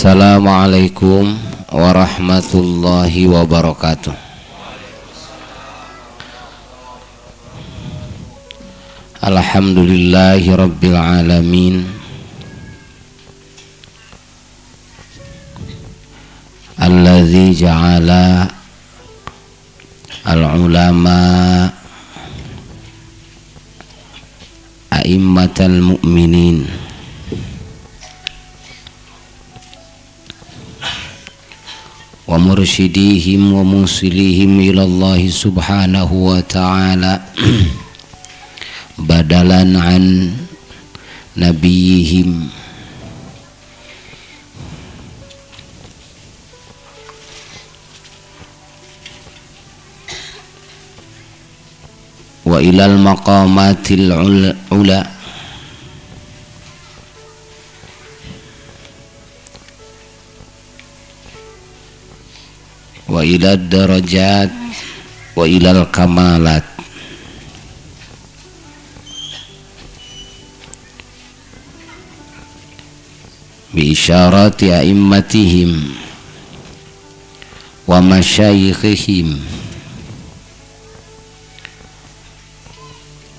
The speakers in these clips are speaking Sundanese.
Assalamualaikum warahmatullahi wabarakatuh. Alhamdulillahi rabbil alamin. Alladzi ja'ala al-ulama a'immatal mu'minin wa mursyidihim wa musilihim ilallahi subhanahu wa ta'ala badalan an nabiyihim wa ilal maqamatil ula wa ilad darajat wa ilal kamalat bi isyarati a'immatihim wa masyayikhihim.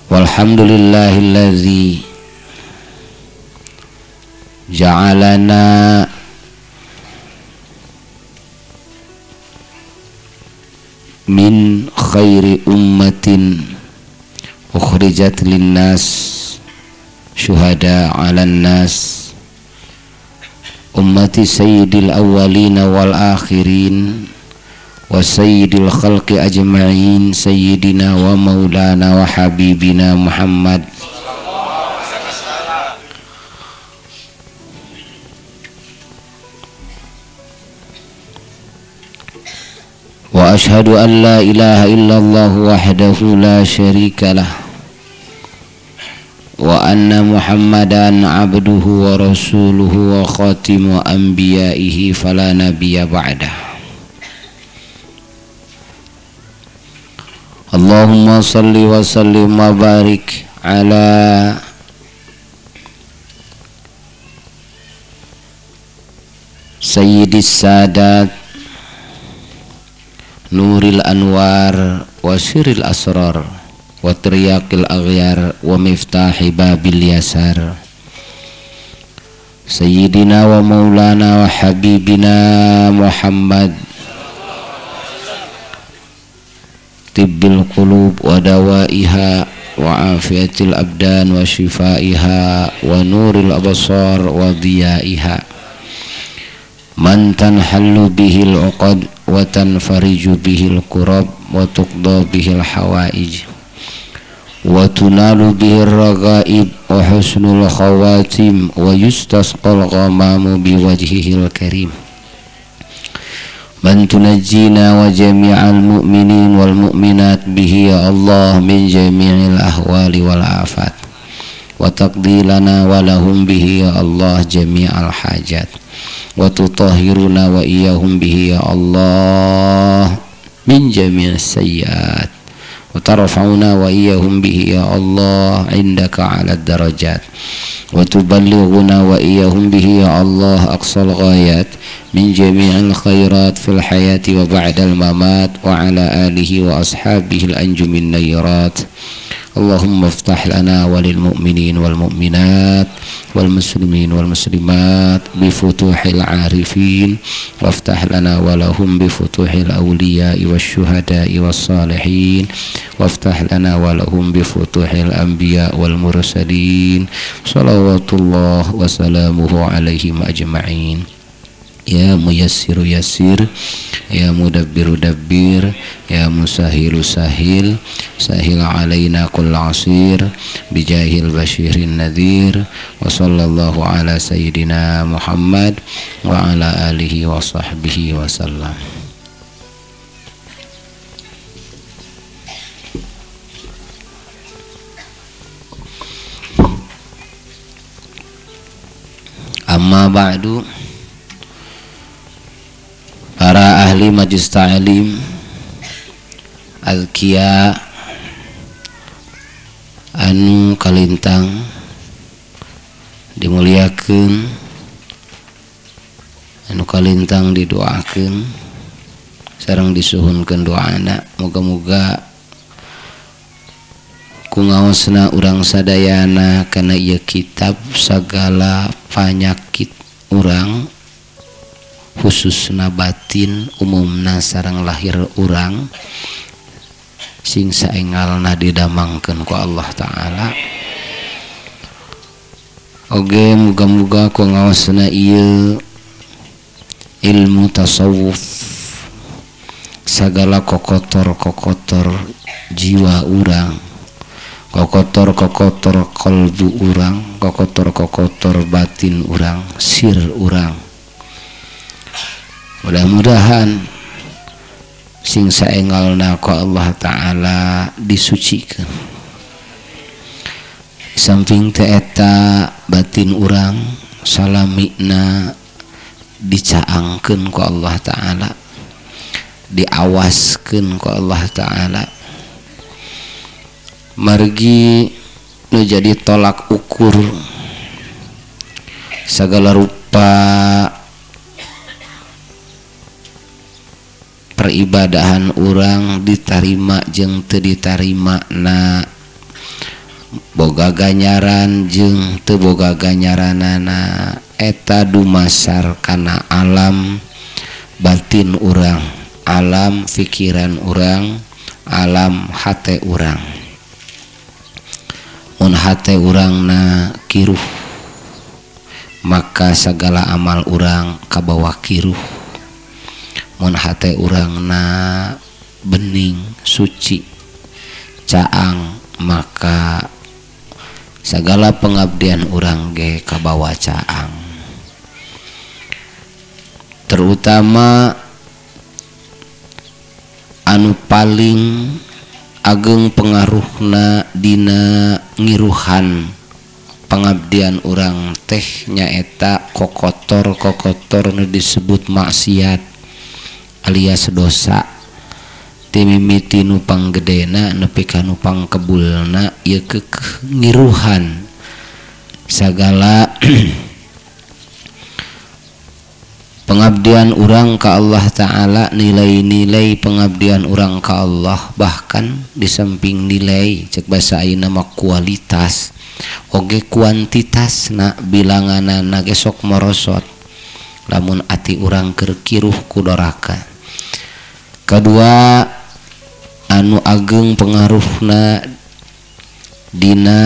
Walhamdulillahillazi ja'alana min khairi ummatin ukhrijat linnas syuhada 'alan nas ummati sayyidil awwalina wal akhirin wa sayyidil khalqi ajma'in sayyidina wa maulana wa habibina Muhammad wa ashhadu an la ilaha illallah wahdahu la syarika lah wa anna Muhammadan abduhu wa rasuluhu wa khatimu anbiya'ihi fala nabiyya ba'dah. Allahumma salli wa sallim wa barik ala sayyidis sadat nuril anwar wa siril asrar wa triyaqil aghyar wa miftahi babil yasar sayyidina wa maulana wa habibina Muhammad tibbil qulub wa dawaiha wa afiyatil abdan wa shifaiha wa nuril absar wa diyaiha man tanhallu bihil uqad wa tanfariju bihil kurab wa tuqda bihil hawaij wa tunalu bihir raghaib wa husnul khawatim wa yustasqal ghamamu biwajhihil karim man tunajjina wa jami'al mu'minin wal mu'minat bihi ya Allah min jami'il ahwali wal afat wa taqdi lana wa lahum bihi ya Allah jami'al hajat wa tutahhiruna wa iyyahum bihi ya Allah min jami'is sayyiat wa tarfa'una wa iyyahum bihi ya Allah indaka 'ala darajat wa tuballighuna wa iyyahum bihi ya Allah aqsal ghayat min jami'il khairat fil hayati wa ba'dal mamat wa ala alihi wa ashabihi al-anjumin nayrat. Allahumma iftah lana walil mu'minin wal mu'minat wal muslimin wal muslimat bi futuhil arifin waftah lana walahum bi futuhil awliya'i wasyuhada'i was salihin waftah lana walahum bi futuhil anbiya wal mursalin salawatullah wa salamuhu alaihim ajma'in. Ya muyassiru yassir, ya mudabbiru dabbir, ya musahilu sahil, sahil alaina kull asir bijahil basyirin nadhir wa sallallahu ala sayyidina Muhammad wa ala alihi wa sahbihi wa sallam. Amma ba'du. Para ahli majlis ta'lim azkiya anu kalintang dimuliakeun Anu kalintang didoakeun sareng disuhunkeun doana, moga-moga ku ngaosna urang sadayana kana ieu kitab sagala panyakit urang khususna batin umumna sareng lahir urang sing saengalna didamangkeun ku Allah Ta'ala. Oge muga-muga ku ngaosna ieu ilmu tasawuf sagala kokotor-kokotor jiwa urang, kokotor-kokotor kalbu urang, kokotor-kokotor batin urang, sir urang. Mudah-mudahan sing saengalna ku Allah Ta'ala disucikeun. Samping teh eta batin urang salamina dicaangkeun ku Allah Ta'ala, diawaskeun ku Allah Ta'ala. Margi nu jadi tolak ukur sagala rupa peribadahan urang ditarima jeung teu ditarima na, boga ganjaran jeung teu boga ganjaranana, eta dumasar kana alam batin urang, alam pikiran urang, alam hate urang. Mun hate urangna kiruh, maka sagala amal urang kabawa kiruh. Mun hate urangna bening, suci, caang, maka sagala pengabdian urang ge kabawa caang. Terutama anu paling ageng pengaruhna dina ngiruhan pengabdian urang teh nyaeta kokotor-kokotor nu disebut maksiat alias dosa. Timimiti nu panggedena nepi ka nu pangkebulna ieu keukeuh ngiruhan sagala pengabdian urang ka Allah Ta'ala, nilai-nilai pengabdian urang ka Allah, bahkan di samping nilai cek basa ayeuna mah kualitas oge kuantitasna bilanganana ge sok morosot lamun ati urang keur kiruh ku doraka. Kedua anu ageng pengaruhna dina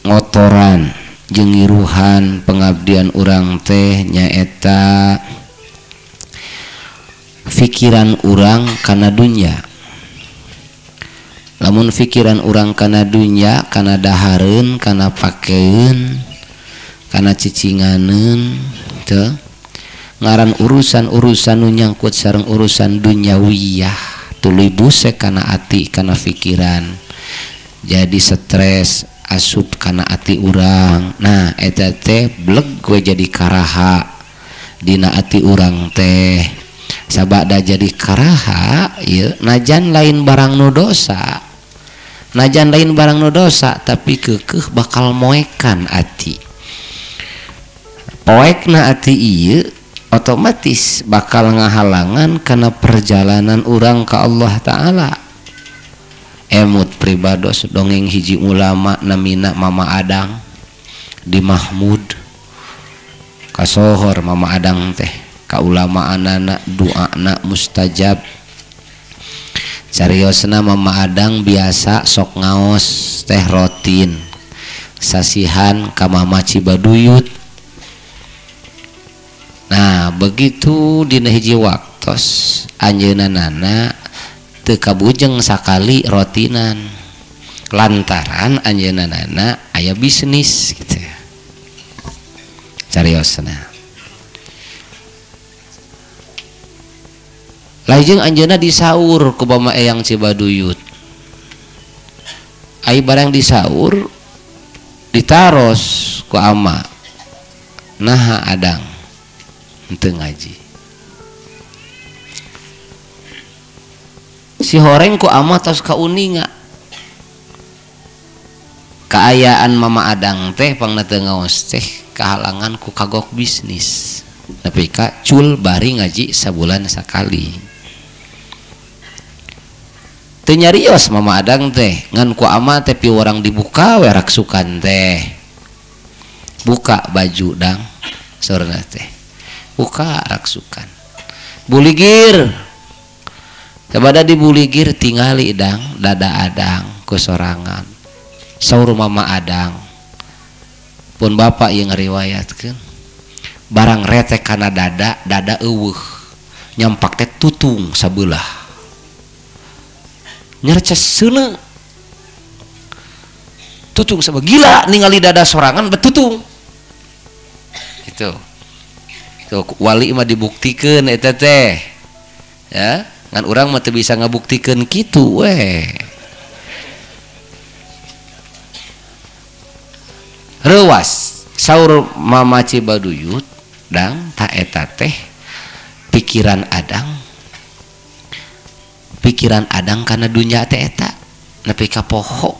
ngotoran jeung ngiruhan pengabdian urang teh nyaeta pikiran urang kana dunya. Lamun pikiran urang kana dunya, kana dahareun, kana pakeun, kana cicinganeun teu ngaran urusan-urusan nu nyangkut sareng urusan dunyawiyah tuluy busek kana ati, kana pikiran, jadi stres asup kana ati urang. Nah eta teh bleg we jadi karaha dina ati urang teh. Sabada jadi karaha ieu najan lain barang nu dosa, najan lain barang nu dosa tapi keukeuh bakal moekan ati. Poekna ati ieu otomatis bakal ngahalangan kana perjalanan urang ka Allah Ta'ala. Emut pribados dongeng hiji ulama namina Mama Adang di Mahmud. Kasohor Mama Adang teh ka ulama anana doana mustajab. Cariosna Mama Adang biasa sok ngaos teh rotin sasihan ka Mama Cibaduyut. Nah begitu dina hiji waktos anjeunna teu kabujeng sakali rotinan lantaran anjeunna aya bisnis gitu. Cariosna lajeng anjeunna disaur ku Mama Eyang Cibaduyut. Ai barang disaur ditaros ku ama, naha Adang henteu ngaji. Si horeng ku ama tos kauninga kaayaan Mama Adang teh pangna teu ngaos teh kahalangan ku kagok bisnis. Nepi ka cul bari ngaji sabulan sakali. Teu nyarios Mama Adang teh ngan ku ama teh piwarang dibuka we raksukan teh. Buka baju dang saurna teh. Buka raksukan. Buligir. Sabada dibuligir tingali dang dada Adang ku sorangan. Saur Mama Adang pun bapak yang ngeriwayatkeun barang retek kana dada, dada eueuh nyampak teh tutung sabelah nyerces seuneu tutung sabelah gila ningali dada sorangan betutung itu tuh wali mah dibuktikeun eta teh ya ngan urang mah teu bisa ngabuktikeun kitu weh. Reuwas saur Mama Cibaduyut dang ta eta teh pikiran Adang, pikiran Adang kana dunya teh eta nepi ka poho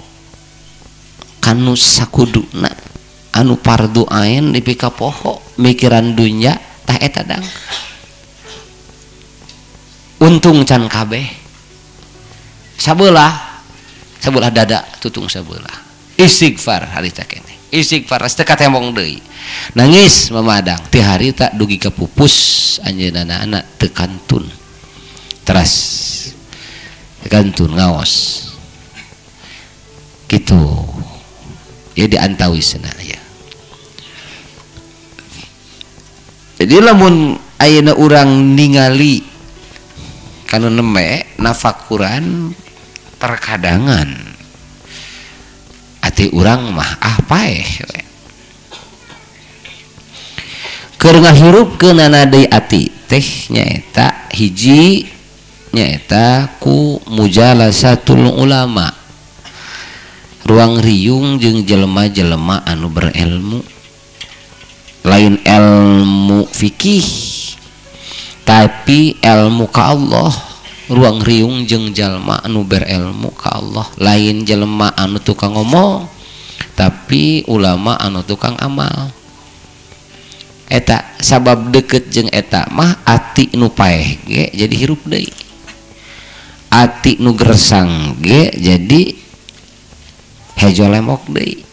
kanu sakuduna anu fardu ain nepi ka poho mikiran dunya tah eta dang untung can kabeh sabelah sabelah dada tutung sabelah istighfar harita keneh istighfar teu katembong deui nangis Mama Adang ti harita dugi ka pupus anjeunna anak teu kantun teras teu kantun ngaos kitu ya diantawisna ya. Jadi lamun ayeuna urang ningali kanu neme nafakuran terkadangan ati urang mah ah paeh keur ngahirupkeunana deui ati teh nyaeta hiji nyaeta ku mujalasatul ulama ruang riung jeung jelema-jelema anu berilmu lain ilmu fikih tapi ilmu ka Allah ruang riung jeung jalma anu berilmu ka Allah lain jelema anu tukang ngomong tapi ulama anu tukang amal eta sabab deket jeung eta mah ati nu paeh ge jadi hirup deui ati nu gersang ge jadi hejo lemok deui.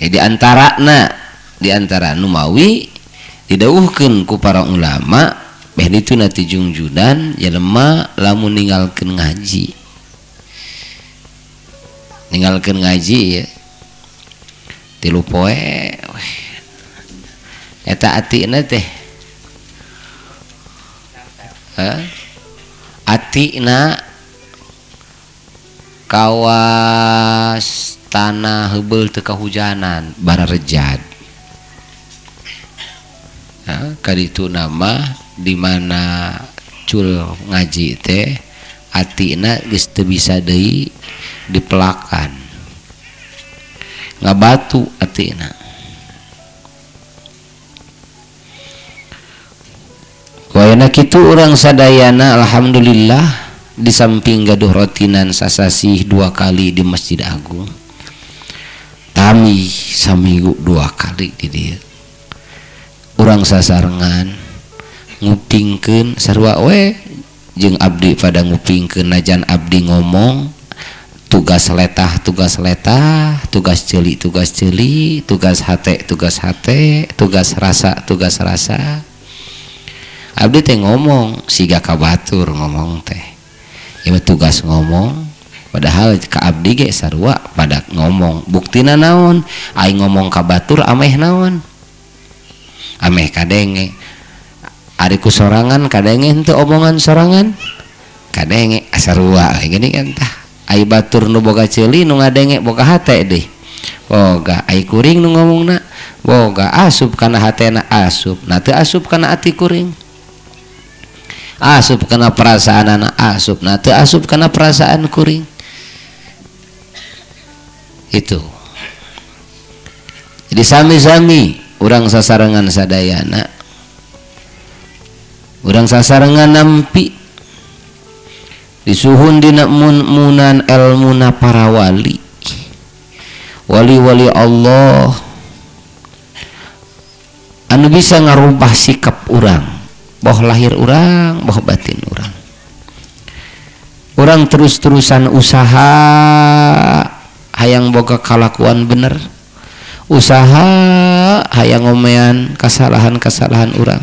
Jadi antarana di antara nu mawi didawuhkeun ku para ulama beh ditu na ti jungjunan jelema lamun ninggalkeun ngaji ya tilu poe eta atina teh atina kawas tanah heubeul teu kahujanan bararejad. Nah, kaditu nama di mana cul ngaji teh atina geus teu bisa deui dipelakan ngabatu atina. Wayana kitu urang sadayana alhamdulillah di samping gaduh rotinan sasasih 2 kali di Masjid Agung tami saminggu 2 kali di dieu urang sasarengan ngupingkeun sarua we jeung abdi pada ngupingkeun najan abdi ngomong tugas letah tugas letah tugas ceuli tugas ceuli tugas hate tugas hate tugas rasa tugas rasa abdi teh ngomong siga ka batur ngomong teh ieu tugas ngomong padahal ka abdi ge sarua pada ngomong buktina naon aing ngomong ka batur ameh naon ameh kadenge ari ku sorangan kadenge henteu omongan sorangan kadenge sarua gini kan tah ai batur nu boga ceuli nu ngadenge boga hate deui boga ai kuring nu ngomongna boga asup kana hatena asup na teu asup kana ati kuring asup kana perasaanana asup na teu asup kana perasaan kuring itu. Jadi sami-sami urang sasarengan sadayana urang sasarengan nampi disuhun dina munan elmuna para wali Wali-wali Allah anu bisa ngarubah sikap urang, boh lahir urang, boh batin urang. Urang terus-terusan usaha hayang boga kalakuan bener, usaha hayang ngomean kesalahan-kesalahan urang,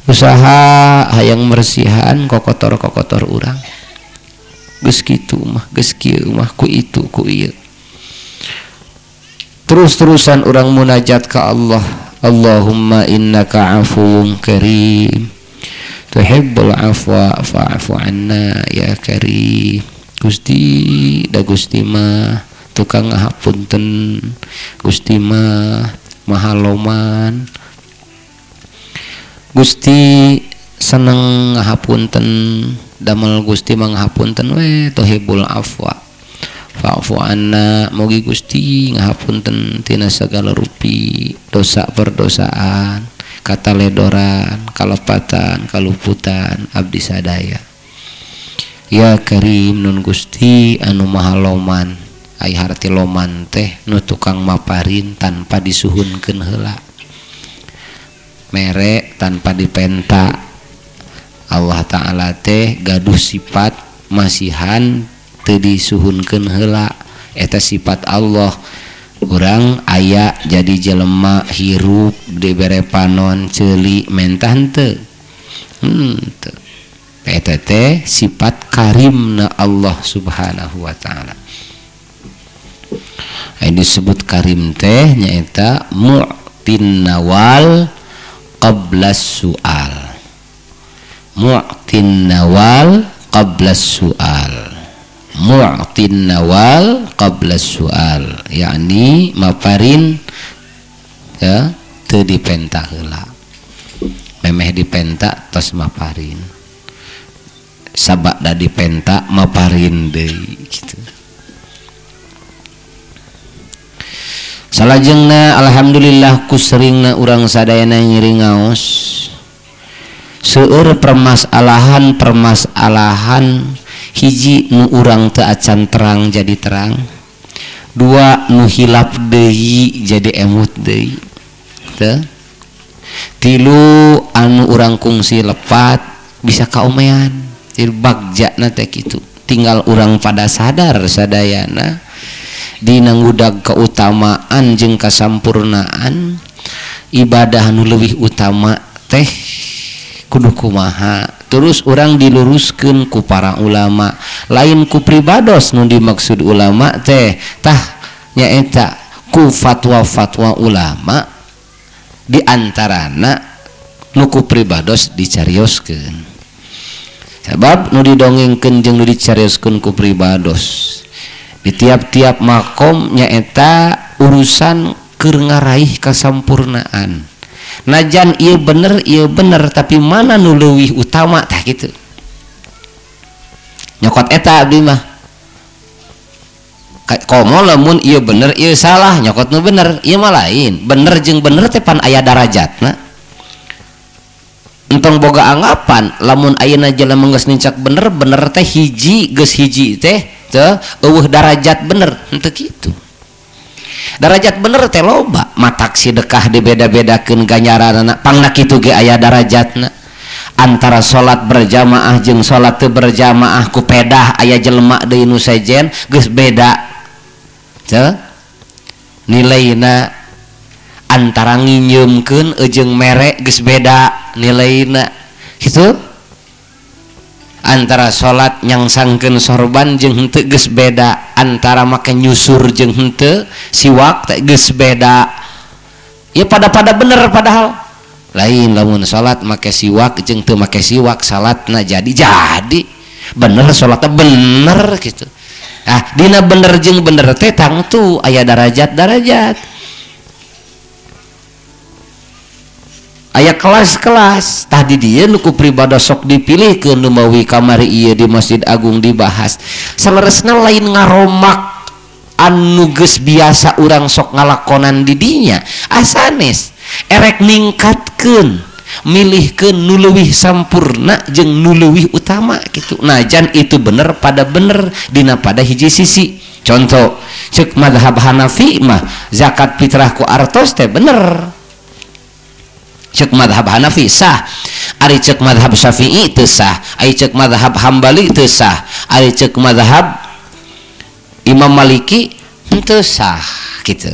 usaha hayang mersihan kokotor-kokotor urang. Geus kitu mah, geus kieu mah, ku itu ku ieu. Terus-terusan urang munajat ka Allah. Allahumma innaka afuwun karim tuhibbul afwa fa'fu anna ya karim. Gusti, da Gusti mah tukang ngahapunten, Gusti mah maha loman, Gusti seneng ngahapunten, damel Gusti mah ngahapunten we tuhibbul afwa fa'fu anna, mugi Gusti ngahapunten tina sagala rupi dosa perdosaan, kataledoran, kalepatan, kaluputan abdi sadaya. Ya Karim, nun Gusti anu maha loman, ai harti loman teh nu tukang maparin tanpa disuhunkeun heula, mere tanpa dipenta. Allah Ta'ala teh gaduh sifat masihan teu disuhunkeun heula, eta sifat Allah. Urang aya jadi jelema hirup dibere panon ceuli mentah henteu, henteu. Eta teh sifat karimna Allah Subhanahu wa Ta'ala. Aya disebut karim teh nyaeta mu'tin nawal qabla su'al. Mu'tin nawal qabla su'al. Mu'tin nawal qabla su'al, yakni maparin ya teu dipenta heula, memeh dipenta tos maparin, sabada dipenta maparin deui kitu. Salajengna alhamdulillah ku seringna urang sadayana ngiring ngaos seueur permasalahan-permasalahan. Hiji nu urang teu acan terang jadi terang, dua nu hilap deui jadi emut deui, teu tilu anu urang kungsi lepat bisa kaomean. Jadi bagjana teh kitu, tinggal urang pada sadar sadayana dina ngudag keutamaan jeung kasampurnaan ibadah nu leuwih utama teh kudu kumaha. Terus orang diluruskan ku para ulama, lain ku pribados nu dimaksud ulama teh, tah nyaeta ku fatwa-fatwa ulama di antarana nu ku pribados dicarioskeun. Sabab nu didongengkeun jeung nu dicarioskeun ku pribados di tiap-tiap makom nyaeta urusan keur ngaraih kasampurnaan. Najan ieu bener tapi mana nu leuwih utama tah kitu. Nyokot eta abdi mah. Komo lamun ieu bener ieu salah, nyokot nu bener, ieu mah lain. Bener jeung bener teh pan aya darajatna. Entong boga anggapan lamun ayeuna jelema geus nincak bener, bener teh hiji geus hiji teh teu eueuh darajat bener, henteu kitu. Darajat bener teh loba, matak sedekah dibeda-bedakeun ganjaranana, pangna kitu ge aya darajatna. Antara salat berjamaah jeung salat teu berjamaah ku pedah aya jelema deui nu sejen geus beda. Teu nilaina antara nginjeumkeun jeung mere geus beda nilaina. Kitu antara salat nyangsangkeun sorban jeung henteu geus beda, antara make nyusur jeung henteu siwak teh geus beda. Ya pada-pada bener padahal. Lain lamun salat make siwak jeung teu make siwak salatna jadi bener salatna bener gitu. Ah dina bener jeung bener teh tangtu aya darajat-darajat. Aya kelas-kelas. Tadi dia nu ku pribados sok dipilih ke nu mawi kamari ieu di Masjid Agung dibahas. Saleresna lain ngaromak anu geus biasa urang sok ngalakonan di dinya, asanes erek ningkatkeun, milihkeun nu leuwih sampurna jeung nu leuwih utama kitu. Najan itu bener pada bener dina pada hiji sisi Contoh cek madhab Hanafi mah zakat fitrah ku artos teh bener. Cek madhab Hanafi sah, ari cek madhab Syafi'i teu sah, ari cek madhab Hambali teu sah, ari cek madhab Imam Maliki teu sah gitu.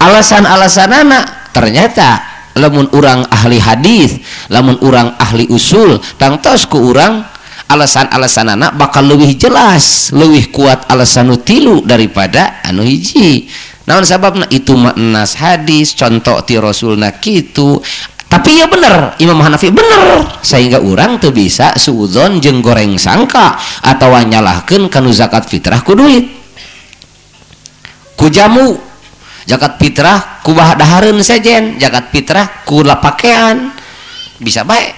Alasan-alasanana ternyata lamun urang ahli hadis, lamun urang ahli usul, tangtos ku urang alasan-alasanana bakal leuwih jelas, leuwih kuat alasan nu tilu daripada anu hiji. Naon sababna? Itu makna hadis, contoh ti Rasulna kitu. Tapi ya bener, Imam Hanafi bener, sehingga urang teu bisa suudzon jeung goreng sangka atawa nyalahkeun kanu zakat fitrah ku duit, ku jamu, zakat fitrah ku dahareun sejen, zakat fitrah ku lapakean, bisa bae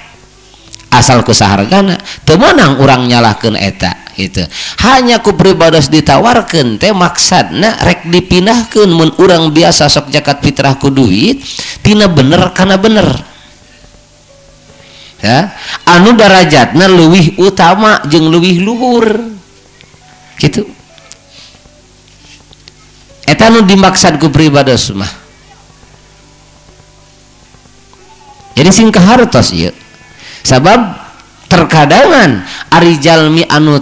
asal ku sahargana. Teu meunang urang nyalahkeun eta gitu. Hanya ku pribados ditawarkeun teh maksadna rek dipindahkeun mun urang biasa sok zakat fitrah ku duit tina bener kana bener. Ya, anu darajatna leuwih utama jeung leuwih luhur. Gitu. Eta nu dimaksad ku pribados mah. Jadi sing kahartos ieu. Sabab terkadangan ari jalmi anu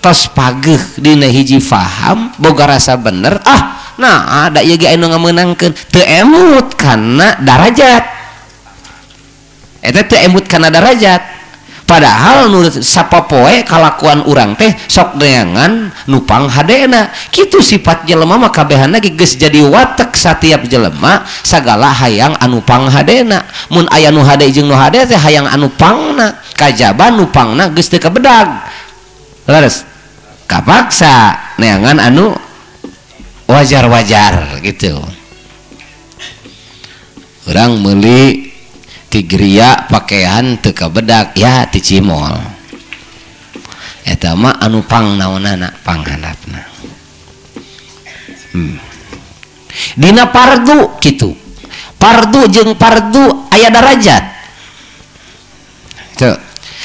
tos pageuh dina hiji faham boga rasa bener, ah nah ada ieu ge anu ngameunangkeun teu emut kana darajat. Eta teu emut kana darajat. Padahal nu sapopoe kalakuan urang teh sok neangan nupang hadena. Kitu sifat jelema mah kabehana ge geus jadi watek satiap jelema sagala hayang anu panghadena. Mun aya nu hade jeung nu hade teh hayang anu pangna, kajaba nu pangna geus teu kabedag. Leres kapaksa neangan anu wajar-wajar gitu. Urang meuli ti griya pakaian teu kabedak ya ti cimol. Eta mah anu pang naonana panghandapna. Dina pardu kitu. Pardu jeung pardu aya darajat. Tuh.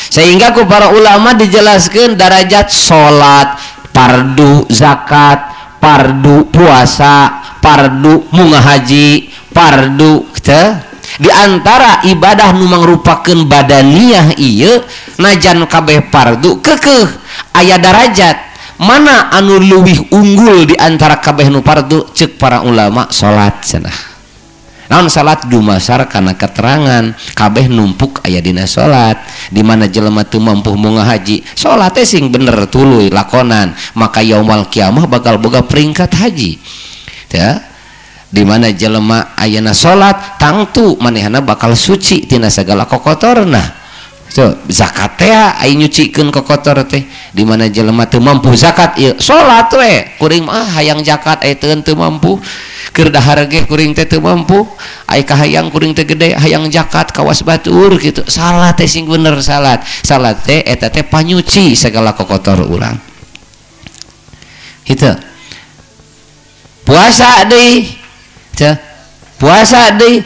Sehingga ku para ulama dijelaskeun darajat salat, pardu zakat, pardu puasa, pardu munga haji, pardu teu. Di antara ibadah nu mangrupakeun badaniyah ieu najan kabeh pardu keukeuh aya darajat. Mana anu leuwih unggul di antara kabeh nu pardu? Ceuk para ulama salat cenah. Naon salat? Dumasar kana keterangan kabeh numpuk aya dina salat. Di mana jelema teu mampu munga haji, salat teh sing bener tuluy lakonan, maka yaumal kiamah bakal boga peringkat haji. Ya. Di mana jelema ayana salat tangtu manehna bakal suci tina sagala kokotorna. So, zakat teh aya nyucikeun kokotor teh. Di mana jelema teu mampu zakat ieu salat we kuring mah hayang zakat aya teu mampu, keur dahar ge kuring teh teu mampu, aya kahayang kuring teh gede hayang zakat kawas batur kitu. Salat teh sing bener salat. Salat teh eta teh panyuci sagala kokotor urang. Kitu. Puasa deui. Puasa deui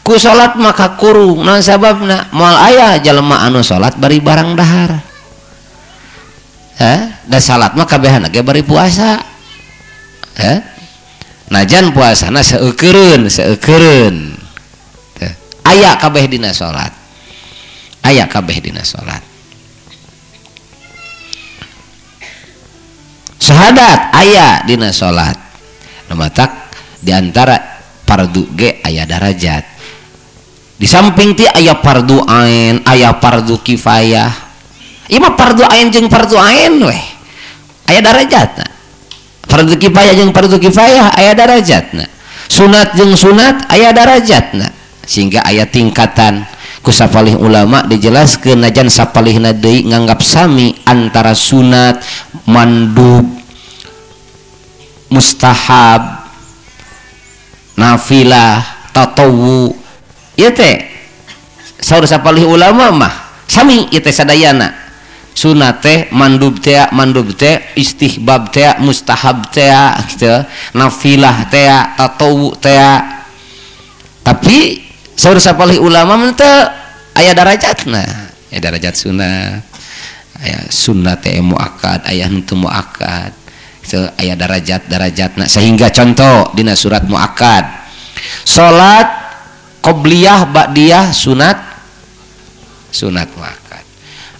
ku salat maka kurung. Naon sababna? Moal aya jelema anu salat bari barang dahar. Hah? Da salat mah kabehana ge bari puasa. Hah? Najan puasana saeukeurun, saeukeurun. Aya kabeh dina salat. Aya kabeh dina salat. Syahadat aya dina salat. Nu matak di antara fardu ge aya darajat. Di samping ti aya fardu ain, aya fardu kifayah. Ieu mah fardu ain jeung fardu ain weh aya darajatna. Fardu kifayah jeung fardu kifayah aya darajatna. Sunat jeung sunat aya darajatna. Sehingga aya tingkatan. Ku sapalih ulama dijelaskeun najan sapalihna deui nganggap sami antara sunat, mandub, mustahab, nafilah, tatawu. Ieu teh saur sapalih ulama mah sami ieu teh sadayana. Sunat teh mandub teh, istihbab teh, mustahab teh gitu, nafilah teh, tatawu teh. Tapi saur sapalih ulama mah teu aya darajatna, aya darajat sunat, Aya sunat teh muakkad, aya henteu muakkad. Aya darajat-darajatna sehingga contoh dina surat muakkad. Salat qobliyah ba'diyah sunat sunat muakkad.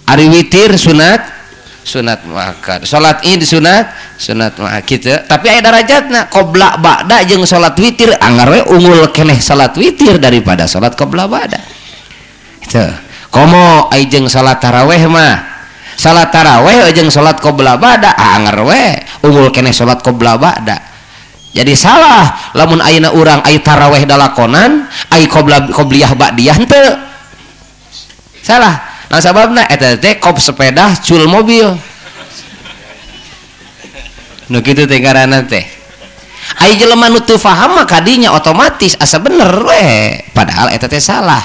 Ari witir sunat sunat muakkad. Salat Id sunat sunat muakkad kitu. Tapi aya darajatna qobla ba'da jeung salat witir anggar we unggul keneh salat witir daripada salat qobla ba'da. Kitu. Komo ai jeung salat tarawih mah salat tarawih jeung salat qobla ba'da anggar we unggul keneh salat qobla ba'da. Jadi salah lamun ayeuna urang ai tarawih dalakonan ai qobla qobliyah ba'diyah henteu. Salah. Nah sababna eta teh kop sepeda cul mobil. Nu kitu teh ngaranna teh. Ai jelema nu teu faham mah kadinya otomatis asa bener we, padahal eta teh salah.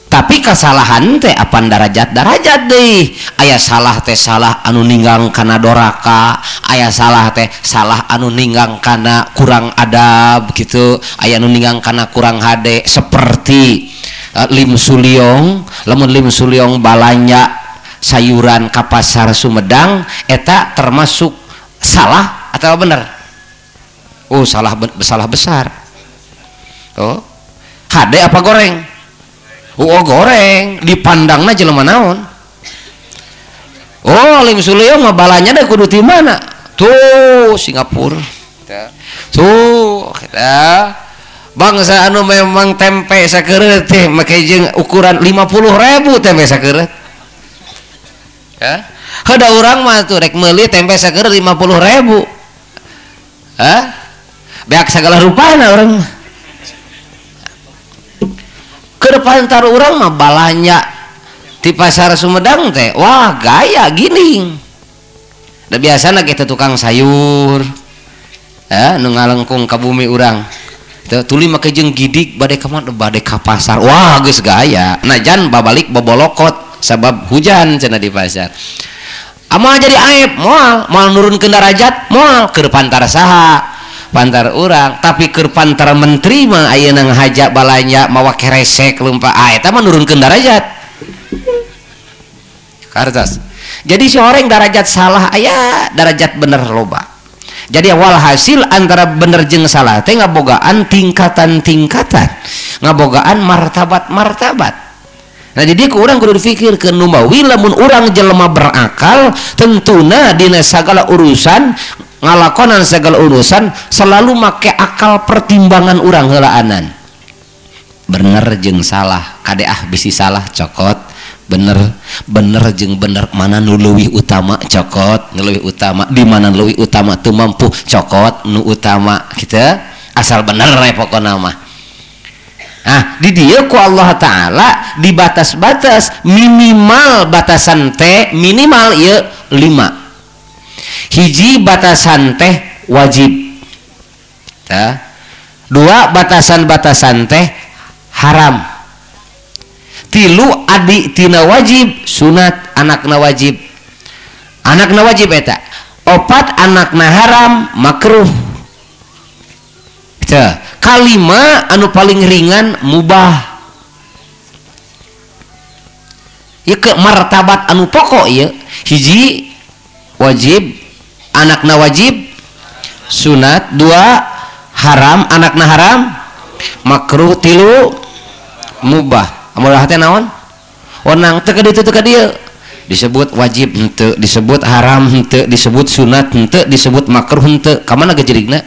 Tapi kesalahan teh apan darajat-darajat deui. Aya salah teh salah anu ninggang kana doraka, aya salah teh salah anu ninggang kana kurang adab gitu, aya anu ninggang kana kurang hade seperti Lim Suliong, lamun Lim Suliong balanja sayuran ka pasar Sumedang eta termasuk salah atau bener? Oh, salah salah besar. Oh, hade apa goreng? Oh, goreng dipandangna jelema naon? Oh, Lim Suliong mah balanya da kudu ti mana? Tuh, Singapura. Tuh, kita bangsa anu memang tempe sakeureut teh make jeung ukuran 50.000 tempe sakeureut. Hah? Heuda urang mah tuh rek meuli tempe sakeureut 50.000. Hah? Beak sagala rupana urang mah. Ke depan taruh urang mah balanja di pasar Sumedang teh, wah gaya giling. Da biasana kita tukang sayur. Hah, nu ngalengkung ka bumi urang. Tuli make jeung gidik bade ka mana bade ka pasar, wah geus gaya najan babalik bobolokot sabab hujan cenah di pasar. Amal jadi aib moal moal nurunkeun darajat moal keur pantar saha pantar urang, tapi keur pantar menteri mah ayeuna ngahaja balanja mawa keresek lumpa, ah eta mah nurunkeun darajat kartos. Jadi si horeng darajat salah aya darajat bener loba. Jadi walhasil antara bener jeung salah teh ngabogaan tingkatan-tingkatan, ngabogaan martabat-martabat. Nah jadi ku urang kudu dipikirkeun numawi lamun urang jelema berakal tentuna dina sagala urusan ngalakonan segala urusan selalu make akal pertimbangan urang heulaanan. Bener jeung salah, kade ah bisi salah cokot. Bener, bener jeung bener mana nu leuwih utama cokot, nu leuwih utama di mana leuwih utama teu mampu cokot nu utama kitu, asal bener we pokona mah. Ah, di dieu ku Allah Taala dibatas-batas minimal batasan teh minimal ieu 5. Hiji batasan teh wajib. Tah. Dua batasan-batasan teh haram. Tilu adi tina wajib sunat anakna wajib, anakna wajib eta. Opat anakna haram makruh. Teu. Kalima anu paling ringan mubah. Ieu ke martabat anu pokok ieu. Hiji wajib, anakna wajib sunat, dua haram, anakna haram makruh, tilu mubah. Amulah teh naon? Onang teu ka ditu teu ka dieu. Disebut wajib henteu, disebut haram henteu, disebut sunat henteu, disebut makruh henteu. Ka mana gejrigna?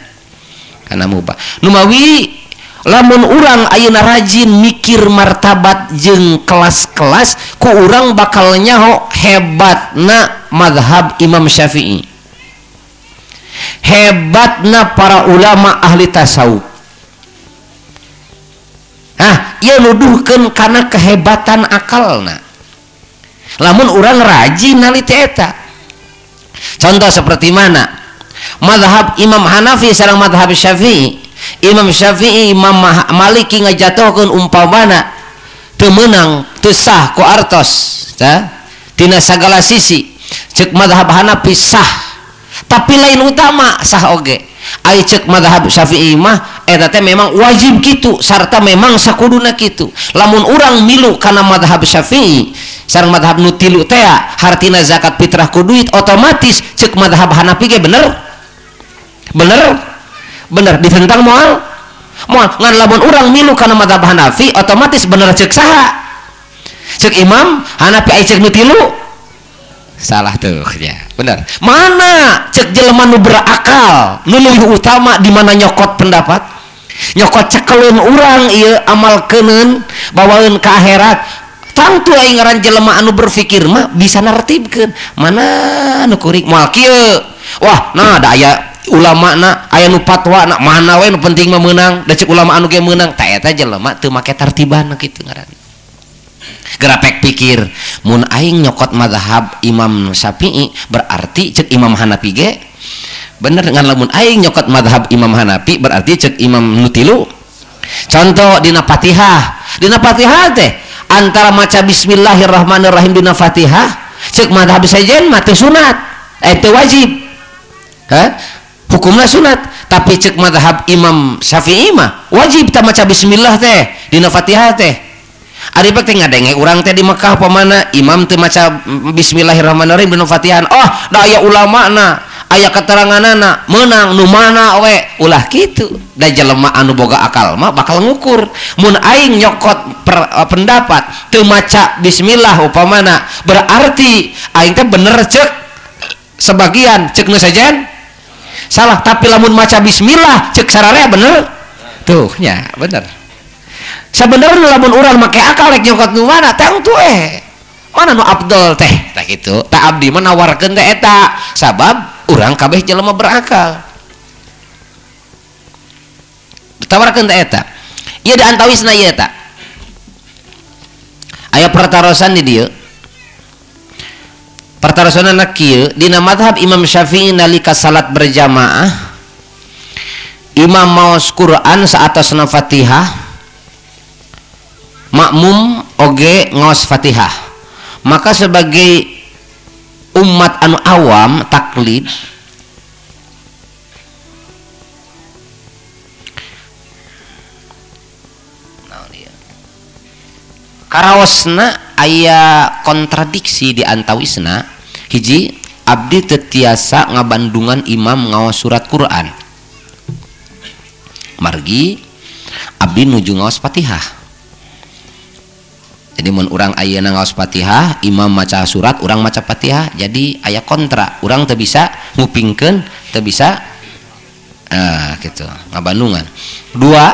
Kana mubah. Numawi lamun urang ayeuna rajin mikir martabat jeung kelas-kelas, ku urang bakal nyaho hebatna mazhab Imam Syafi'i. Hebatna para ulama ahli tasawuf. Ah, ieu nuduhkeun kana kehebatan akalna. Lamun urang rajin naliti eta. Contoh seperti mana? Mazhab Imam Hanafi sareng mazhab Syafi'i. Imam Syafi'i, Imam Maliki ngajatuhkeun umpamana teu meunang, teu sah ku artos, tah? Tina sagala sisi. Ceuk mazhab Hanafi sah, tapi lain utama sah oge. Ai ceuk mazhab Syafi'i mah Eta teh memang wajib kitu sarta memang sakuduna kitu. Lamun urang milu kana madhab Syafi'i sareng madhab nu tilu teh hartina zakat fitrah ku duit otomatis ceuk madhab Hanafi ge bener? Bener? Bener ditentang moal? Moal. Ngan lamun urang milu kana madhab Hanafi otomatis bener ceuk saha? Ceuk Imam Hanafi ai ceuk nu tilu? Salah tuh ya. Bener. Mana ceuk jelema nu berakal nu leuwih utama di mana nyokot pendapat? Nyokot cekeleun urang ieu amalkeuneun bawaeun ka akhirat. Tangtu aing ngaran jelema anu berpikir mah bisa nertibkeun mana nu kuring moal kieu. Wah, nah da aya ulama na aya nu fatwa na mana we nu penting mah meunang da ceuk ulama anu ge meunang. Ta eta jelema teu make tartiban kitu ngaran. Gerapek pikir mun aing nyokot mazhab Imam Syafi'i berarti ceuk Imam Hanafi ge bener, ngan lamun aing nyokot mazhab Imam Hanafi berarti ceuk Imam nu tilu. Contoh dina Fatihah, dina Fatihah teh antara maca bismillahirrahmanirrahim dina Fatihah ceuk mazhab sejen mah teu sunat, teu wajib. Hah? Hukumna sunat, tapi ceuk mazhab Imam Syafi'i mah wajib ta maca bismillah teh dina Fatihah teh. Ari teh ngadenge urang teh di Mekah pamana imam teu maca bismillahirrahmanirrahim dina Fatihah. Oh, da aya ulamana, aya keteranganana, meunang nu mana we ulah kitu. Da jelema anu boga akal mah bakal ngukur. Mun aing nyokot pendapat teu maca bismillah upamana berarti aing teh bener ceuk sebagian ceuk nu sejen salah, tapi lamun maca bismillah ceuk sararea bener tuh nya bener. Sebenarnya lamun urang make akal rek nyokot nu mana tangtu mana nu abdol teh tah kitu. Ta abdi mah nawarkeun teh eta sabab urang kabeh jelema berakal. Ditawarkeun teh eta. Ieu da antawisna ieu eta. Aya pertarosan di dieu. Pertarosanna kieu dina mazhab Imam Syafi'i nalika salat berjamaah imam maos Quran saatosna Fatihah makmum oge ngaos Fatihah. Maka sebagai umat anu awam taklid karaosna aya kontradiksi di antawisna. Hiji, abdi teu tiasa ngabandungan imam ngaos surat Quran margi abdi nuju ngaos Fatihah. Jadi mun urang ayeuna ngaos Fatihah, imam maca surat, urang maca Fatihah, jadi aya kontra. Urang teu bisa ngupingkeun, teu bisa gitu, ngabandungan. Dua,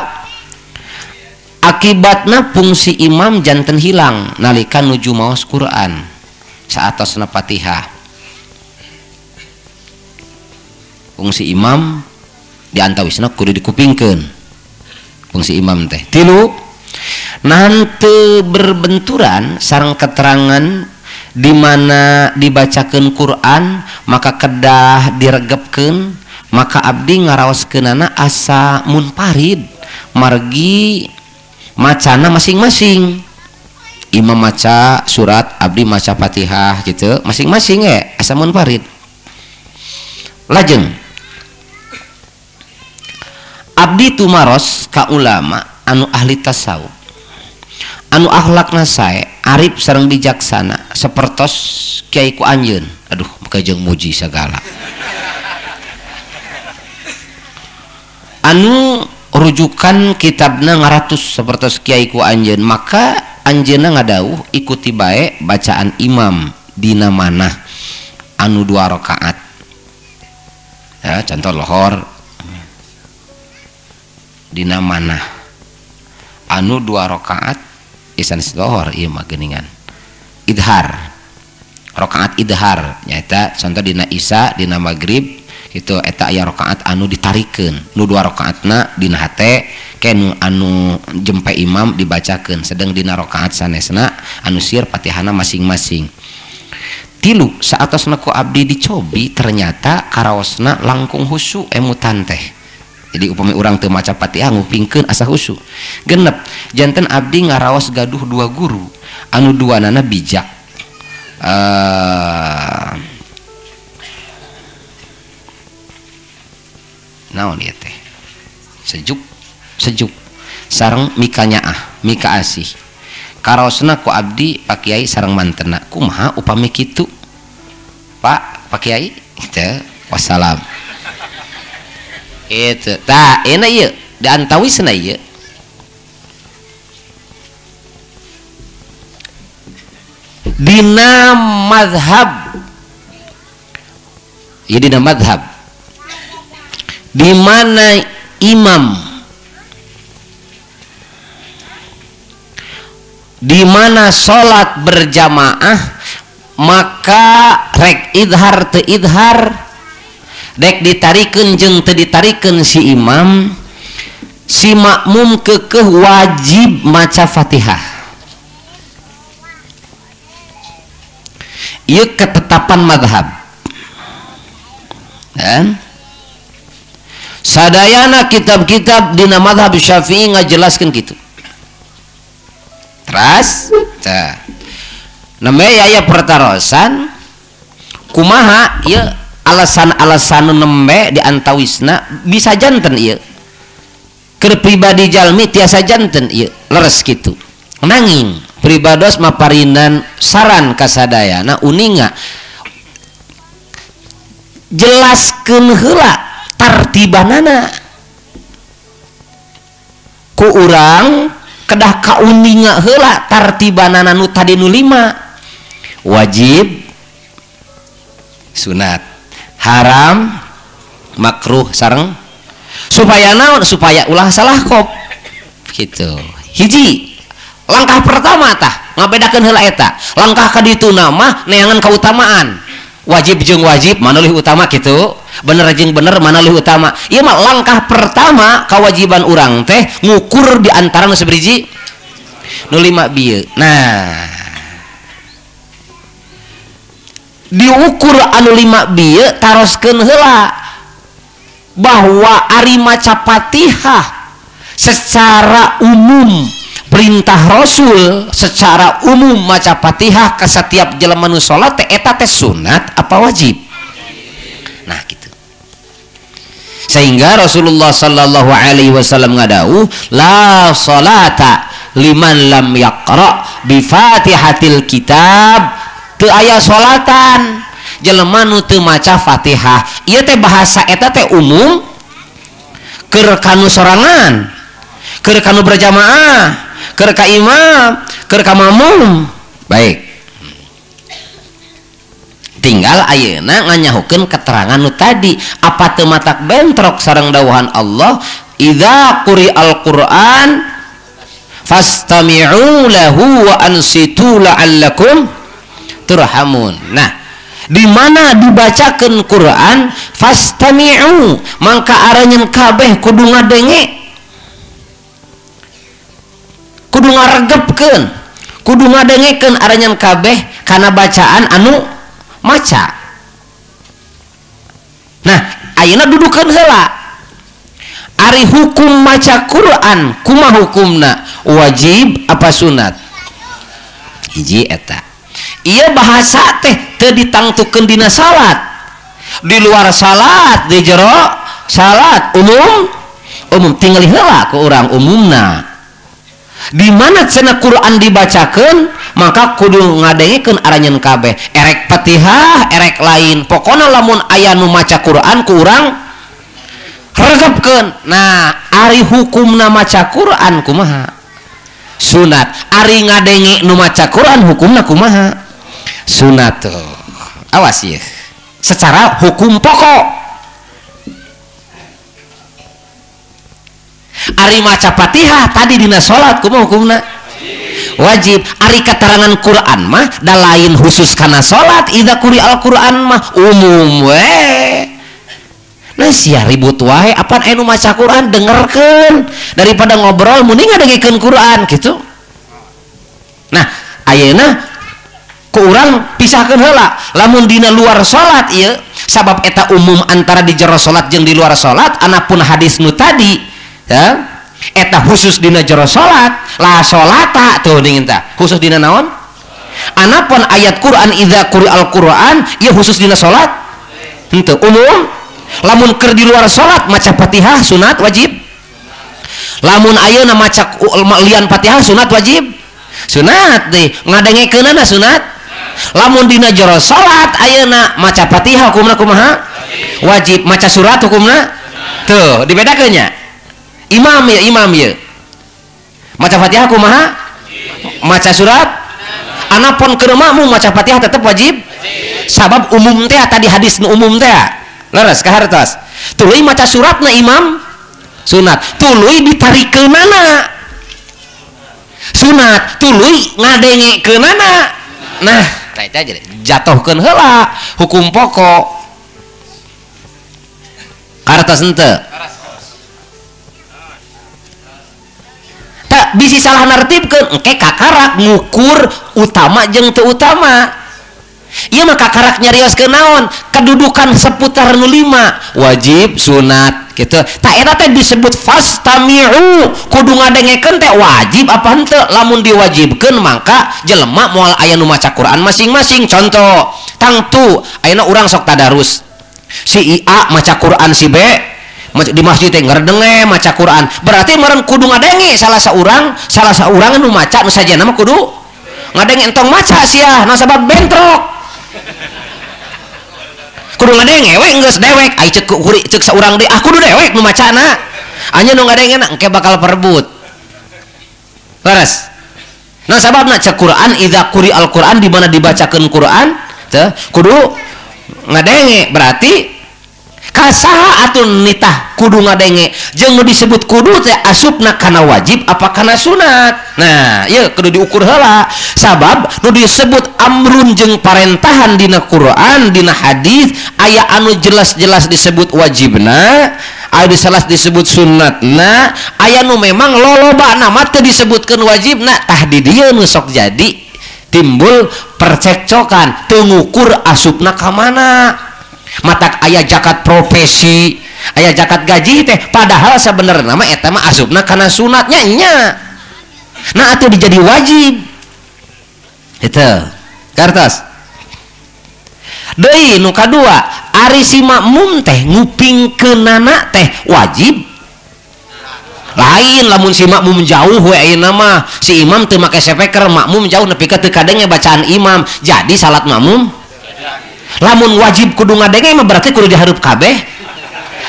akibatna fungsi imam janten hilang nalika nuju maos Quran saatosna Fatihah. Fungsi imam diantawisna kudu dikupingkeun. Fungsi imam teh. Tilu, nanti berbenturan sareng keterangan di mana dibacakeun Quran maka kedah diregepkeun, maka abdi ngaraoskeunana asa munfarid margi macana masing-masing. Imam maca surat, abdi maca Fatihah gitu, masing-masing asa munfarid. Lajeng abdi tumaros ka ulama anu ahli tasawuf anu akhlakna sae arif sareng bijaksana sapertos kiai ku anjeun. Aduh, maka jeung muji sagala. Anu rujukan kitabna ngaratus sapertos kiai ku anjeun, maka anjeunna ngadawuh ikuti bae bacaan imam dina manah anu 2 rakaat. Ya, contoh lohor dina manah anu 2 rakaat isan lohor ieu mah geuningan idhar, rakaat idhar nyaeta contoh dina isya dina maghrib gitu eta aya rakaat anu ditarikeun nu 2 rakaatna dina hate ke nu anu jempe imam dibacakeun, sedang dina rakaat sanesna anu sir Fatihahna masing-masing. Tilu, saatosna ku abdi dicobi ternyata karaosna langkung husu emutan teh. Jadi upami urang teu maca Fatihah ngupingkeun asa husu. Genep, janten abdi ngaraos gaduh 2 guru anu duanana bijak. Naon ieu teh? Sejuk. sejuk sareng mika nyaah mika asih karaosna ku abdi Pak Kiai sareng mantena kumaha upami kitu Pak Pak Kiai teu wassalam itu tah euna ieu diantawisna ieu dina mazhab ieu dina mazhab di mana imam di mana salat berjamaah maka rek idhar teu idhar rek ditarikeun jeung teu ditarikeun si imam si makmum kekeh wajib maca Fatihah. Ieu ketetapan mazhab. Dan sadayana kitab-kitab dina mazhab Syafi'i ngajelaskeun kitu. Teras tah nembe aya pertarosan kumaha ieu alasan-alasan nembe di antawisna bisa janten ieu keur pribadi jalmi tiasa janten ieu leres kitu. Nanging pribados maparinan saran kasadayana uninga jelaskeun heula tartibanana ku urang kedah kauninga heula tartibanana nu tadi nu 5 wajib sunat haram makruh sareng supaya naon supaya ulah salah kop gitu. Hiji langkah pertama tah ngabedakeun heula eta langkah ka dituna mah neangan kautamaan wajib jeung wajib mana leuwih utama kitu bener jeung bener mana leuwih utama ieu mah langkah pertama kewajiban urang teh ngukur di antara nu sabiji nu 5 bieu. Nah diukur anu 5 bieu taroskeun heula bahwa ari maca Fatihah secara umum perintah Rasul secara umum maca Fatihah ke setiap jelema nu salat teh eta teh sunat apa wajib. Nah gitu. Sehingga Rasulullah sallallahu alaihi wasallam ngadawuh la salata liman lam yaqra bi Fatihatil kitab teu aya salatan jelema nu teu maca Fatihah. Ieu teh bahasa eta teh umum keur kanu sorangan, keur kanu berjamaah, keur ka imam, keur ka makmum. Baik. Tinggal ayeuna nganyahukeun keterangan nu tadi apa teu matak bentrok sareng dawuhan Allah idza quri'al Qur'an fastami'u lahu wa ansitu la'allakum turhamun. Nah, di mana dibacakeun Quran fastami'u mangka aranyeun kabeh kudu ngadenge, kudu ngaregepkeun, kudu ngadengekeun aranyeun kabeh kana bacaan anu maca. Nah, ayeuna dudukeun heula ari hukum maca Quran kumaha hukumna wajib apa sunat? Hiji eta. Ieu bahasa teh teu ditangtukeun dina salat. Di luar salat, di jero salat umum umum tingali heula ku urang umumna. Di mana cenah Quran dibacakeun maka kudu ngadengekeun aranyeun kabeh erek Fatihah erek lain pokona lamun aya nu maca Quran ku urang regepkeun. Nah ari hukumna maca Quran kumaha? Sunat. Ari ngadenge nu maca Quran hukumna kumaha? Sunat. Tuh awas ya secara hukum pokok ari maca Fatihah tadi dina salat kumaha hukumna? Wajib. Ari keterangan Quran mah da lain khusus kana salat idza quri'al Quran mah umum we. Nah sia ribut wae apan anu maca Quran dengerkeun daripada ngobrol mending ngadengekeun Quran gitu. Nah ayeuna ku urang pisahkeun heula lamun dina luar salat ieu sabab eta umum antara di jero salat jeung di luar salat anapun hadis nu tadi ya, eta khusus dina jero salat la salata tuh dingin tah khusus dina naon anapun ayat Quran idza quri'al Quran ieu khusus dina salat henteu umum lamun keur di luar salat maca Fatihah sunat wajib Lamun ayeuna maca lian Fatihah sunat wajib? Sunat deh. Ngadengekeunana sunat. Lamun dina jero salat ayeuna maca Fatihah hukumna kumaha? Wajib. Maca surat hukumna? Tuh, dibedakeun nya. Imam ya, imam ya. Maca Fatihah kumaha? Maca surat? Anapun keur makmum maca Fatihah tetep wajib. Sabab umum teh tadi hadis nu umum teh. Leres kahartos. Tuluy maca suratna imam sunat, tuluy ditarikeunana sunat, tuluy ngadengekeunana. Nah, tah eta jatuhkeun heula hukum pokok. Kartos henteu? Tak bisi salah nartibkeun, engke kakarak ngukur utama jeung teu utama. Ieu mah kakarak nyarioskeun naon? Kedudukan seputar nu 5, wajib, sunat gitu. Tak eta teh disebut fastami'u, kudu ngadengekeun teh wajib apa henteu? Lamun diwajibkeun mangka jelema moal aya nu maca Quran masing-masing. Contoh, tangtu ayeuna urang sok tadarus. Si A maca Quran, si B di masjid teh ngerdenge maca Quran. Berarti meureun kudu ngadenge salah saurang nu maca nu sajena mah kudu ngadenge, entong maca sia, nah sabab bentrok. Kudu ngadenge we geus dewek, ai ceuk ceuk saurang deui, ah kudu dewek nu macana. Anjeun nu ngadengena engke bakal perebut. Leres. Nah sababna ceuk Quran idza quri al-Quran, di mana dibacakeun Quran teh kudu ngadenge, berarti kasaha atuh nitah kudu ngadenge jeung nu disebut kudu teh asupna kana wajib apa kana sunat. Nah ieu kudu diukur heula, sabab nu disebut amrun jeung parentahan dina Quran dina hadis aya anu jelas-jelas disebut wajibna, aya jelas disebut sunatna, aya nu memang lolobana mah teu disebutkeun wajibna. Tah di dieu nu sok jadi timbul percekcokan, teu ngukur asupna ka mana. Matak aya zakat profesi, aya zakat gaji teh, padahal sebenarnya mah eta mah asupna kana sunatnya nya. Nah atuh dijadi wajib. Itu kartos. Deui nu kadua, ari si makmum teh ngupingkeunana teh wajib. Lain lamun si makmum jauh we ayeuna mah, si imam teu make speaker, makmum jauh nepi ka teu kadenge bacaan imam, jadi salat makmum. Lamun wajib kudu ngadenge mah berarti kudu dihareup kabeh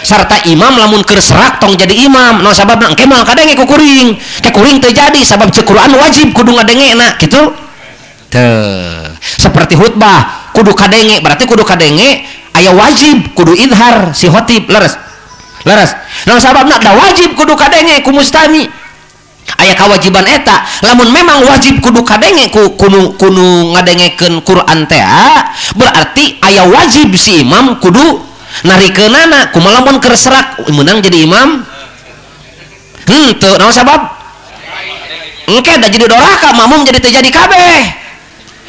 sarta imam. Lamun keur serak tong jadi imam, no sababna engke moal kadenge ku kuring, ke kuring teu jadi sabab ceuk Quran wajib kudu ngadengena kitu. Teu seperti khutbah kudu kadenge, berarti kudu kadenge aya wajib kudu idhar si khotib. Leres leres, no sababna da wajib kudu kadenge ku mustami, aya kewajiban eta. Lamun memang wajib kudu kadenge ku kudu ngadengekeun Quran teh, berarti aya wajib si imam kudu narikeunana. Kumaha lamun keur serak meunang jadi imam henteu, naon sabab engke da jadi doraka, makmum jadi teu jadi kabeh,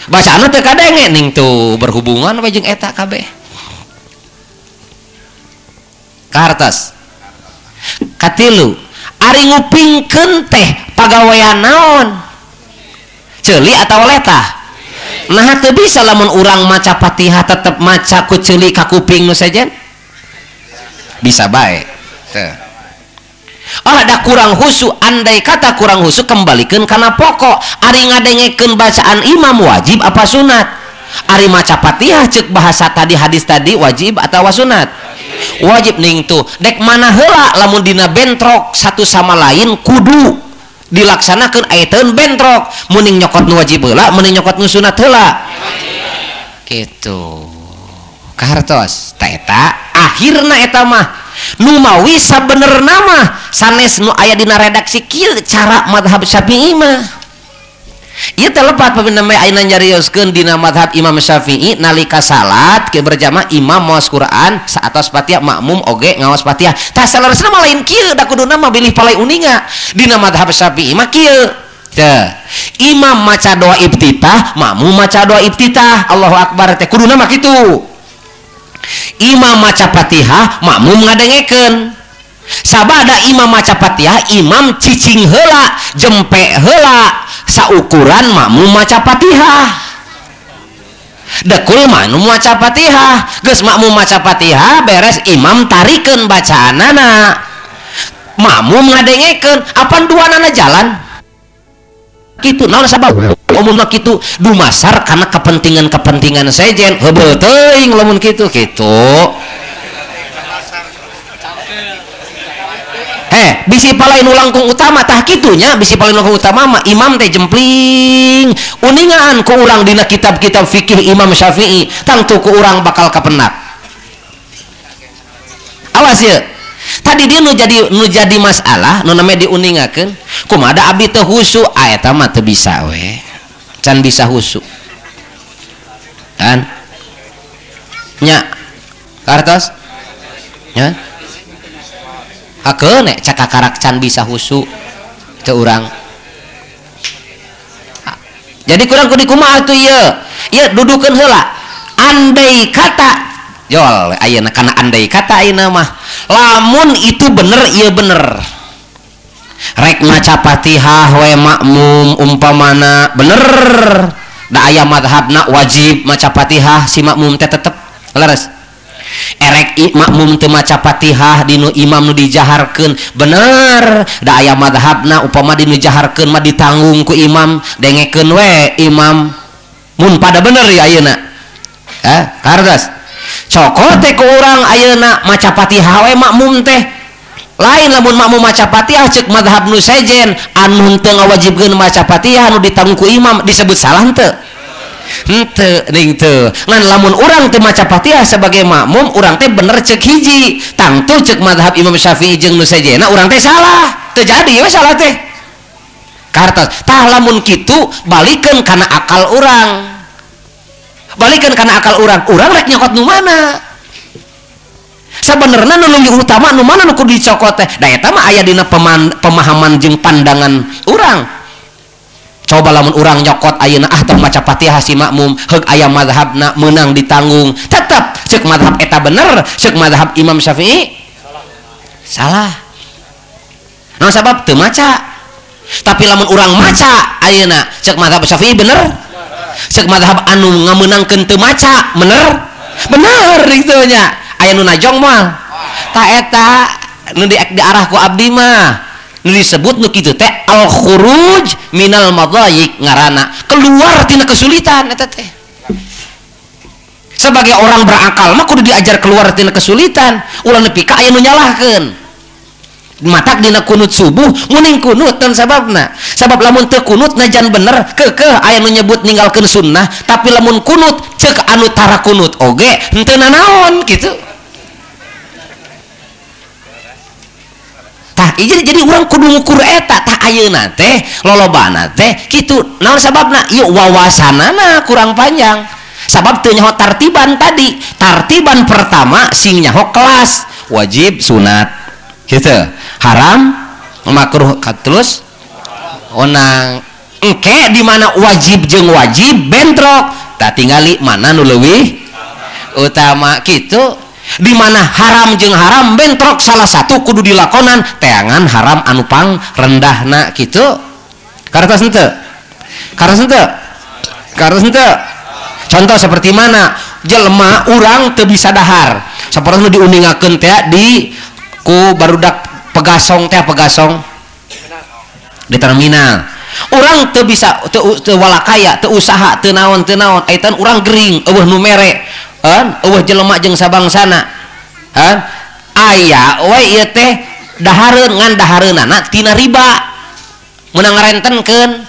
bacaanna teu kadenge. Ning tuh berhubungan we jeung eta kabeh. Kahartos. Katilu, ari ngupingkeun teh pagawean naon? Ceuli atawa letah? Nah teu bisa lamun urang maca Fatihah tetep maca ku ceuli ka kuping nu sejen? Bisa bae. Teu. Oh ada kurang khusyuk, andai kata kurang khusyuk kembalikeun kana pokok. Ari ngadengekeun bacaan imam wajib apa sunat? Ari maca Fatihah ceuk bahasa tadi hadis tadi wajib atawa sunat? Wajib. Ning tuh dek mana heula lamun dina bentrok satu sama lain kudu dilaksanakeun, ayeuna bentrok mending nyokot nu wajib heula mending nyokot nu sunat heula kitu. Kahartos ta eta akhirna eta mah nu mawi sabenerna mah sanes nu aya dina redaksi kieu cara madhab Syafi'i mah. Ieu teh lepat pamina ayeuna nyarioskeun dina madhab Imam Syafi'i nalika salat ke berjamaah imam maos Quran saatos Fatihah, makmum oge ngaos Fatihah. Tah saleresna mah lain kieu, da kuduna mah bilih palai uninga. Dina madhab Syafi'i mah kieu. Teh, imam maca doa iftitah, makmum maca doa iftitah, Allahu akbar teh kuduna mah kitu. Imam maca Fatihah, makmum ngadengekeun. Sabada imam maca Fatihah, imam cicing heula, jempe heula, saukuran makmum maca Fatihah. Dekul makmum maca Fatihah, geus makmum maca Fatihah beres imam tarikeun bacaanana. Makmum ngadengekeun apan duanana jalan kitu naon sabab umumna kitu dumasar karena kepentingan-kepentingan sejen heubeul teuing lamun kitu kitu. Bisi palai nu langkung utama tah kitunya bisi palai nu langkung utama mah imam teh jempling uningaan ku urang dina kitab-kitab fikih Imam Syafi'i tangtu ku urang bakal kapenak. Awas ya tadi dia nu jadi masalah nu namanya diuningakeun kumaha da abdi teu husu eta mah teu bisa we can bisa husu kan nya kartos nya hakeun cakakarak can bisa husu teu urang. Jadi kurang kudu kumaha atuh ieu ieu dudukeun heula andai kata jol ayeuna kana andai kata ayeuna mah lamun itu bener ieu bener rek maca Fatihah we makmum umpamana bener da aya madhabna wajib maca Fatihah si makmum teh tetep leres erek makmum teu maca Fatihah dinu imam nu dijaharkeun bener da aya madhabna upama dinu jaharkeun mah ditanggung ku imam dengekeun we imam mun pada bener ya ayeuna kartos cokot teh ku urang ayeuna maca Fatihah we makmum teh lain lamun makmum maca Fatihah ceuk madhab nu sejen anu teu ngawajibkeun maca Fatihah nu ditanggung ku imam disebut salah henteu henteu ning teu ngan lamun urang teu maca Fatihah sebagai makmum urang teh bener ceuk hiji tangtu ceuk madhab Imam Syafi'i jeung nu sejena urang teh salah teu jadi we salah teh kartos tah lamun kitu balikeun kana akal urang balikeun kana akal urang urang rek nyokot nu mana sabenerna nu leuwih utama nu mana nu kudu dicokot teh da eta mah aya dina pemahaman jeung pandangan urang. Coba lamun urang nyokot ayeuna ah tong maca Fatihah si makmum heug aya madhabna meunang ditanggung tetep ceuk madhab eta bener ceuk madhab Imam Syafi'i salah naon sabab teu maca tapi lamun urang maca ayeuna ceuk madhab Syafi'i bener ceuk madhab anu ngameunangkeun teu maca bener bener kitu nya aya nu najong moal ta eta nu diarah ku abdi mah nu disebut nu kitu teh al khuruj minal madayik ngaranna keluar tina kesulitan eta teh. Sebagai orang berakal mah kudu diajar keluar tina kesulitan ulah nepi ka aya nu nyalahkeun matak dina kunut subuh muning kunut tan sababna sabab lamun teu kunut najan bener keukeuh aya nu nyebut ninggalkeun sunnah tapi lamun kunut ceuk anu tara kunut oge henteu nanaon kitu. Tah jadi urang kudu ngukur eta tah ayeuna teh lolobana teh kitu naon sababna ieu wawasanana kurang panjang sabab teu nyaho tartiban tadi tartiban pertama sing nyaho kelas wajib sunat gitu haram makruh terus onang engke di mana wajib jeung wajib bentrok tah tingali mana nu leuwih utama kitu. Di mana haram jeung haram bentrok salah satu kudu dilakonan teangan haram anu pang rendahna kitu kartos henteu kartos henteu kartos henteu. Contoh seperti mana jelema urang teu bisa dahar sapertos nu diuningakeun teh di ku barudak pegasong teh pegasong di terminal urang teu bisa teu walakaya teu usaha teu naon eta urang gering eueuh nu mere eueuh jelema jeung sabangsana aya we ieu teh dahareun ngan dahareunana tina riba meunang ngarentenkeun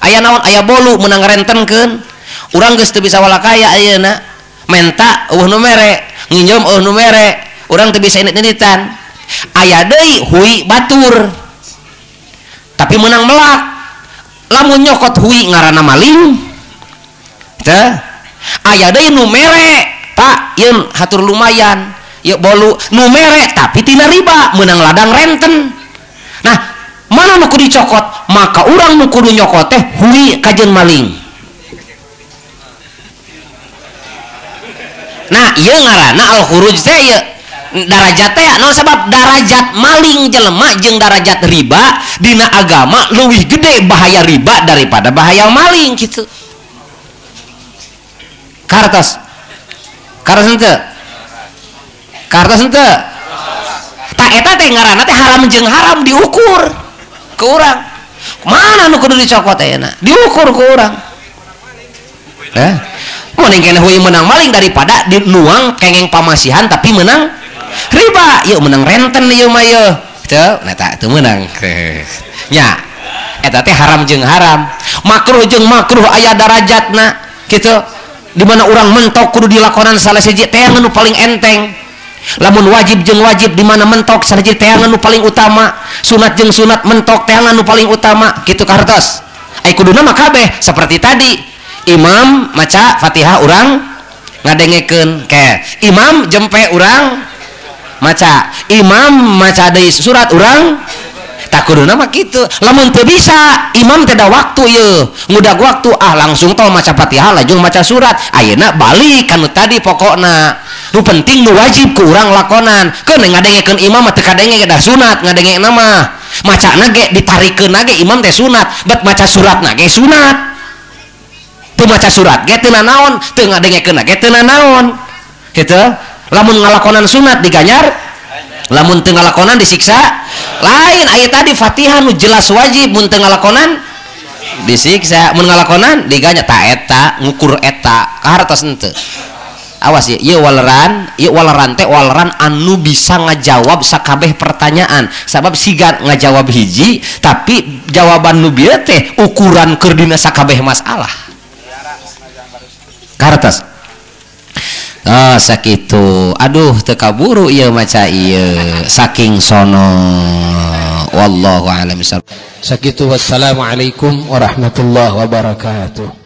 aya naon aya bolu meunang ngarentenkeun urang geus teu bisa walakaya ayeuna menta eueuh nu mere nginjem eueuh nu mere urang teu bisa init-initan aya deui hui batur tapi meunang melak lamun nyokot hui ngaranna maling teh aya deui nu mere pak yeun hatur lumayan ieu bolu nu mere tapi tina riba meunang ladang renten. Nah mana nu kudu dicokot maka urang nu kudu nyokot teh hui kajeun maling. Nah ieu ngaranna al khuruj teh ieu darajat teh naon sabab darajat maling jelema jeung darajat riba dina agama leuwih gede bahaya riba daripada bahaya maling kitu. Kartos kartos henteu kartos henteu. Tak eta teh ngaranna teh haram jeung haram diukur ke urang. Mana nu kudu dicokot ayeuna? Diukur ke urang. Mending keneh we menang maling daripada dinuang kengeng pamasihan tapi menang riba. Yeuh menang renten ieu mah yeuh. Teu, nah tah teu meunang. Nya eta teh haram jeung haram. Makruh jeung makruh aya darajatna kitu. Di mana urang mentok kudu dilakonan salah siji teh nu paling enteng. Lamun wajib jeung wajib di mana mentok salah siji teangan nu paling utama, sunat jeung sunat mentok teangan nu paling utama kitu kahartos. Ai kuduna mah kabeh seperti tadi imam maca Fatihah urang ngadengekeun ke imam jempe urang maca, imam maca deui surat urang tak kuduna mah kitu. Lamun teu bisa imam teh da waktu ieu ngudag waktu ah langsung tol maca Fatihah lajung maca surat ayeuna balik kanu tadi pokokna. Nu penting nu wajib ku urang lakonan. Keun ngadengekeun imam mah teu kadenge dah sunat ngadengena mah. Macana ge ditarikeun ge imam teh sunat, bet maca suratna ge sunat. Teu maca surat ge teu nanaon, teu ngadengekeun ge teu nanaon. Kitu. Lamun ngalakonan sunat diganjar, lamun teu ngalakonan disiksa. Lain aya tadi Fatihah nu jelas wajib mun teu ngalakonan disiksa, mun ngalakonan diganjar. Ta eta ngukur eta kahartos henteu. Awas ya, ieu waleran teh waleran anu bisa ngajawab sakabeh pertanyaan. Sabab siga ngajawab hiji, tapi jawaban nu bieu teh ukuran keur dina sakabeh masalah. Kartos. Oh, sakitu. Aduh, teu kaburu ieu maca ieu saking sono. Wallahu a'lam bishawab. Sakitu, wassalamualaikum warahmatullahi wabarakatuh.